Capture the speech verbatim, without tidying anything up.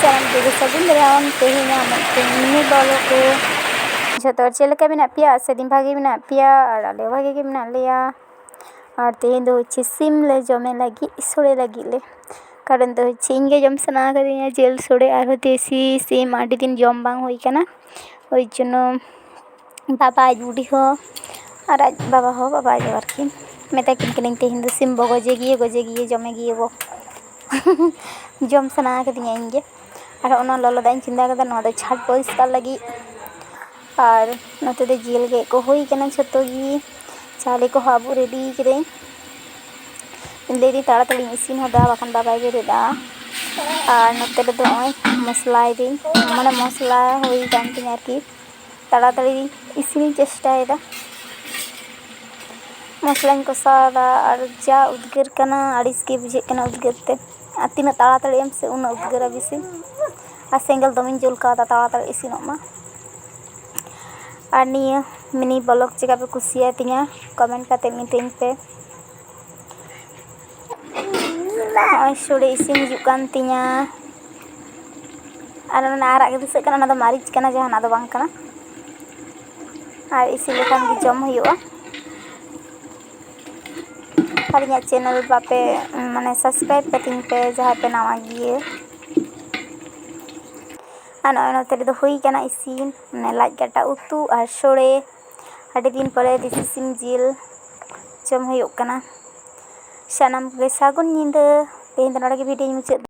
ᱥᱟᱱᱟᱢ ᱠᱚᱜᱮ ᱥᱟᱹᱜᱩᱱ ᱫᱟᱨᱟᱢ᱾ ᱛᱮᱦᱮᱧᱟᱜ ᱢᱤᱫᱴᱮᱱ mini vlog ᱨᱮ ᱡᱷᱚᱛᱚ ᱦᱚᱲ ᱪᱮᱫ ᱞᱮᱠᱟ ᱢᱮᱱᱟᱜ ᱯᱮᱭᱟ? ᱟᱥᱟ ᱫᱤᱧ ᱵᱷᱟᱜᱮ ᱢᱮᱱᱟᱜ ᱯᱮᱭᱟ ᱟᱨ ᱟᱞᱮ ᱵᱷᱟᱜᱮ ᱜᱮ ᱢᱮᱱᱟᱜ ᱞᱮᱭᱟ᱾ ᱟᱨ ᱛᱮᱦᱮᱧ ᱫᱚ ᱦᱚᱪᱪᱷᱮ ᱥᱤᱢ ᱞᱮ ᱡᱚᱢᱮ ᱞᱟᱹᱜᱤᱫ, ᱥᱳᱲᱮ ᱞᱟᱹᱜᱤᱫ ᱞᱮ᱾ ᱠᱟᱨᱚᱱ ᱫᱚ ᱦᱚᱪᱪᱷᱮ ᱤᱧ ᱜᱮ ᱡᱚᱢ ᱥᱟᱱᱟ ᱠᱟᱫᱤᱧᱟ ᱡᱤᱞ ᱥᱳᱲᱮ, ᱟᱨᱦᱚᱸ ᱫᱮᱥᱤ ᱥᱤᱢ ᱟᱹᱰᱤ ᱫᱤᱱ ᱡᱚᱢ ᱵᱟᱝ ᱦᱩᱭ ᱠᱟᱱᱟ᱾ ᱳᱭ ᱡᱚᱱᱱᱚ ᱵᱟᱵᱟ, ᱟᱡ ᱵᱩᱰᱤ ᱦᱚᱸ ᱟᱨ ᱟᱡ ᱵᱟᱵᱟ ᱦᱚᱸ, ᱵᱟᱵᱟ ᱟᱡ ᱵᱟᱵᱟ ᱟᱨᱠᱤ, ᱢᱮᱛᱟ ᱠᱤᱱ ᱠᱟᱹᱱᱟᱹᱧ ᱛᱮᱦᱮᱧ ᱫᱚ ᱥᱤᱢ ᱵᱚ ᱜᱚᱡᱮ ᱜᱮᱭᱟ, ᱜᱚᱡᱮ ᱜᱮᱭᱟ, ᱡᱚᱢᱮ ᱜᱮᱭᱟ ᱵᱚ᱾ ᱡᱚᱢ ᱥᱟᱱᱟ ᱠᱟᱫᱤᱧᱟ ᱤᱧ ᱜᱮ᱾ ᱟᱨ ᱚᱱᱟ ᱞᱚᱞᱚ ᱫᱟᱜ ᱤᱧ ᱪᱚᱸᱫᱟ ᱠᱟᱫᱟ, ᱱᱚᱣᱟ ᱫᱚ ᱡᱷᱟᱴ ᱯᱚᱨᱤᱥᱠᱟᱨ ᱞᱟᱹᱜᱤᱫ᱾ ᱟᱨ ᱱᱚᱛᱮ ᱫᱚ ᱡᱤᱞ ᱜᱮᱫ ᱠᱚ ᱦᱩᱭ ᱠᱟᱱᱟ ᱡᱷᱚᱛᱚ ᱜᱮ, ᱪᱟᱣᱞᱮ ᱠᱚᱦᱚᱸ ᱟᱵᱩᱜ ready ᱠᱟᱹᱫᱟᱹᱧ᱾ ᱤᱧ ᱞᱟᱹᱭᱫᱟᱹᱧ ᱛᱟᱲᱟᱛᱟᱲᱤᱧ ᱤᱥᱤᱱ ᱦᱚᱫᱟ, ᱵᱟᱠᱷᱟᱱ ᱵᱟᱵᱟᱭ ᱵᱮᱨᱮᱫᱼᱟ᱾ ᱟᱨ ᱱᱚᱛᱮ ᱨᱮᱫᱚ ᱱᱚᱜᱼᱚᱭ ᱢᱚᱥᱞᱟᱭᱫᱟᱹᱧ, ᱢᱟᱱᱮ ᱢᱚᱥᱞᱟ ᱦᱩᱭ ᱠᱟᱱ ᱛᱤᱧᱟ ᱟᱨᱠᱤ᱾ ᱛᱟᱲᱟᱛᱟᱲᱤ ᱤᱥᱤᱱᱤᱧ ᱪᱮᱥᱴᱟᱭᱮᱫᱟ᱾ ᱢᱚᱥᱞᱟᱧ ᱠᱚᱥᱟᱣᱫᱟ ᱟᱨ ᱡᱟ ᱩᱫᱽᱜᱟᱹᱨ ᱠᱟᱱᱟ, ᱟᱹᱲᱤᱥ ᱜᱮ ᱵᱩᱡᱷᱟᱹᱜ ᱠᱟᱱᱟ ᱩᱫᱽᱜᱟᱹᱨ ᱛᱮ᱾ ᱟᱨ ᱛᱤᱱᱟᱹᱜ ᱛᱟᱲᱟᱛᱟᱲᱤ ᱮᱢ ᱥᱮ ᱩᱱᱟᱹᱜ ᱩᱫᱽᱜᱟᱹᱨᱟ ᱵᱮᱥᱤ᱾ ᱟᱨ ᱥᱮᱸᱜᱮᱞ ᱫᱚᱢᱮᱧ ᱡᱩᱞ ᱠᱟᱣᱫᱟ ᱛᱟᱲᱟᱛᱟᱲᱤ ᱤᱥᱤᱱᱚᱜ ᱢᱟ᱾ ᱟᱨ ᱱᱤᱭᱟᱹ mini vlog ᱪᱮᱠᱟ ᱯᱮ ᱠᱩᱥᱤᱭᱟᱛᱤᱧᱟ, comment ᱠᱟᱛᱮ ᱢᱤᱛᱟᱹᱧ ᱯᱮ᱾ ᱱᱚᱜᱼᱚᱭ ᱥᱳᱲᱮ ᱤᱥᱤᱱ ᱦᱤᱡᱩᱜ ᱠᱟᱱ ᱛᱤᱧᱟ᱾ ᱟᱨ ᱚᱱᱟ ᱟᱨᱟᱜ ᱜᱮ ᱫᱤᱥᱟᱹᱜ ᱠᱟᱱᱟ, ᱚᱱᱟ ᱫᱚ ᱢᱟᱹᱨᱤᱪ ᱠᱟᱱᱟ, ᱡᱟᱦᱟᱱᱟᱜ ᱫᱚ ᱵᱟᱝ ᱠᱟᱱᱟ᱾ ᱟᱨ ᱤᱥᱤᱱ ᱞᱮᱠᱷᱟᱱ ᱜᱮ ᱡᱚᱢ ᱦᱩᱭᱩᱜᱼᱟ᱾ ᱟᱨ ᱤᱧᱟᱹᱜ channel ᱵᱟᱯᱮ, ᱢᱟᱱᱮ, subscribe ᱠᱟᱹᱛᱤᱧ ᱯᱮ, ᱡᱟᱦᱟᱸᱭ ᱯᱮ ᱱᱟᱣᱟ ᱜᱮᱭᱟ᱾ ᱟᱨ ᱱᱚᱜᱼᱚᱭ ᱱᱚᱛᱮ ᱨᱮᱫᱚ ᱦᱩᱭ ᱠᱟᱱᱟ ᱤᱥᱤᱱ, ᱢᱟᱱᱮ, ᱞᱟᱡ ᱠᱟᱴᱟ ᱩᱛᱩ ᱟᱨ ᱥᱳᱲᱮ᱾ ᱟᱹᱰᱤ ᱫᱤᱱ ᱯᱚᱨᱮ ᱫᱮᱥᱤ ᱥᱤᱢ ᱡᱤᱞ ᱡᱚᱢ ᱦᱩᱭᱩᱜ ᱠᱟᱱᱟ᱾ ᱥᱟᱱᱟᱢ ᱠᱚᱜᱮ ᱥᱟᱹᱜᱩᱱ ᱧᱤᱫᱟᱹ᱾ ᱛᱮᱦᱮᱧ ᱫᱚ ᱱᱚᱰᱮ ᱜᱮ video ᱧ ᱢᱩᱪᱟᱹᱫ ᱫᱟ᱾